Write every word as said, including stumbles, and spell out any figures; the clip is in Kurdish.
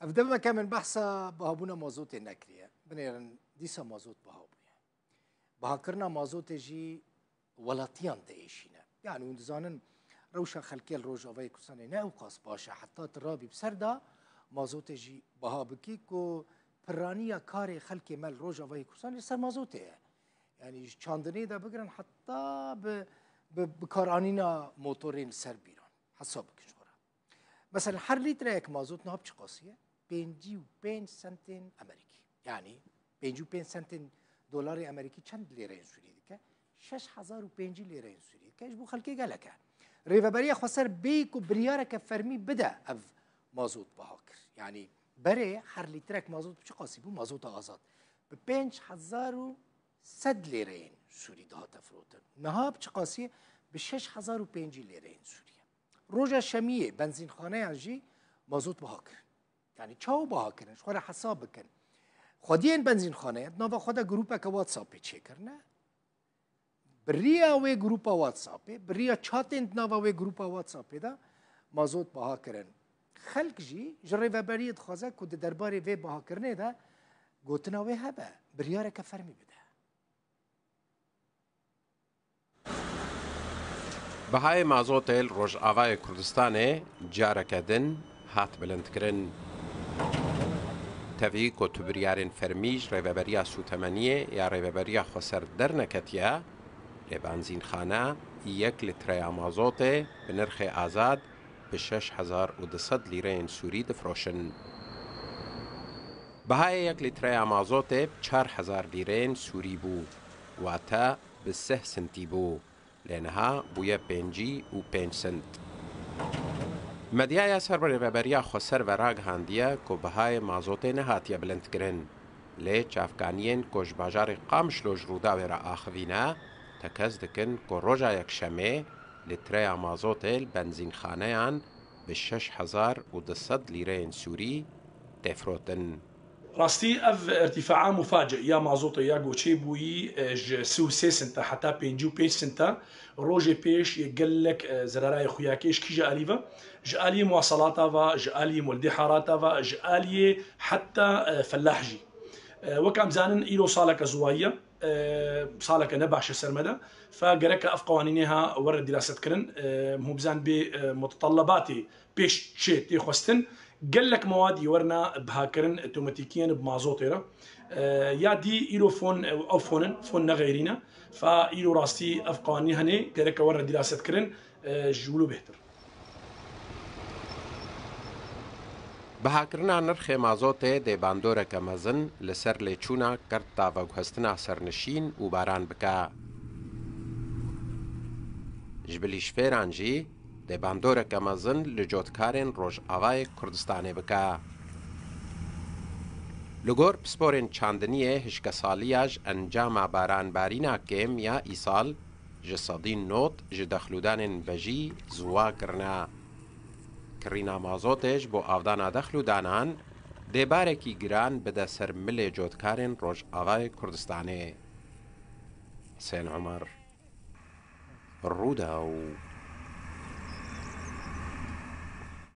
Ev demeke min behsa bihabûna mazotê nekiriye. Binêrin dîsa mazot biha bûye. Bihakirina mazotê jî welatiyan diêşîne. Yani hûn dizanin rewşa xelkê li Rojavayê Kurdistanê ne ew qas baş e. Heta tu rabî bi ser de mazotê jî biha bikî ku piraniya karê xelkê me li Rojavayê Kurdistanê li ser mazotê ye. Yani ji çandinê de bigirin heta bi, bi bikaranîna motorên li ser bîran. Hesab bikin ji xwe re. Mesela her lîtreyek mazot niha bi çi qasî ye? Pêncî û pênc sentên Amerîkî. Yani pêncî û pênc sentên dolarê Amerîkî çend lêreyên Sûrî dike? Şeş hezar û pêncî lêreyên Sûrî dike. Ji bo xelkê gelek e. Rêveberiya Xweser bêyî ku biryareke fermî bide ev mazot biha kir. Yani berê her lîtrek mazot bi çi qasî bû? Mazota azad. Bi pênc hezar û sed lêreyên Sûrî dihate firotin. Niha bi çi qasî? Bi şeş hezar û pêncî lêreyên Sûrî. Roja Şemiyê benzînxaneyan jî mazot biha kirin. Yani çawa biha kirin? Ji xwe re hesab bikin. Xwediyên benzînxaneyê di nava xwe de grûpeke WhatsAppê çêkirine. Bi riya wê grûpa WhatsAppê, bi riya chatên di nava wê grûpa WhatsAppê de mazot biha kirin. Xelk jî ji rêveberiyê dixwaze ku di derbarê vê bihakirinê de gotina wê hebe, biryareke fermî bide. Bihayê mazotê li Rojavayê Kurdistanê careke din hat bilindkirin. Tevî ku tu biryarên fermî ji Rêveberiya Sûtemeniyê ya Rêveberiya Xweser derneketiye, lê benzînxane yek litreya mazotê bi nirxê azad bi şeş hezar û du sed lîreyên Sûrî difiroşin. Bihayê yek lîtreya mazotê bi çar hezar lîreyên Sûrî bû, wate bi sih sintî bû, lê niha bûye pêncî û pênc sint. Medyaya ser Rêveberiya Xweser ve ragihandiye ku bihayê mazotê nehatiye bilindkirin, lê çavkaniyên ku ji bajarê Qamişlo ji Rûdawê re axivîne, tekez dikin ku roja Yekşemê lîtreya mazotê li benzînxaneyan bi şeş hezar û du sed lîreyên Sûrî tê firotin. Rastî ev irtîfaa muface ya mazotê ya ku çêbûyî, e, ji sî û sê sente heta pêncî û pênc sente rojê pêş yê gelek, e, zerarayê xuya kir. Ji kîja alî ve? Ji aliyê muwaselata ve, ji aliyê muldîharata ve, ji aliyê heta, e, fellah jî. E, wek em zanin îro saleke ziwayî ye. E, saleke ne baş e ser me de. Fe gereke ev qewanînê ha were dîrasetkirin. E, hûn bizan bê, e, mutetallabatê pêş çê tê xwestin. Gelek mewad yê werna bihakirin, tomatîkiyên bi mazotê re. E, ya dî îro fon, e, ew fon in, fon ne xeyrî ne. Fe îro rastî ev qewanîn hene, gereke were dîrasetkirin, e, ji wilo bêhtir. Bihakirina nirxê mazotê dê bandoreke mezin li ser lêçûna kerta veguhestina sernişîn û baran bike. Ji bilî şifêran jî dê bandoreke mezin li cotkarên Rojavayê Kurdistanê bike. Li gor pisporên çandiniyê hişkesaliya ji encama baranbarîna kêm ya îsal ji sedî nod ji dexlûdanên vejî ziwa kirine. Kirîna mazotê ji bo avdana dexlûdanan dê barekî giran bide ser milê cotkarên Rojavayê Kurdistanê. Husên Omer, Rûdaw.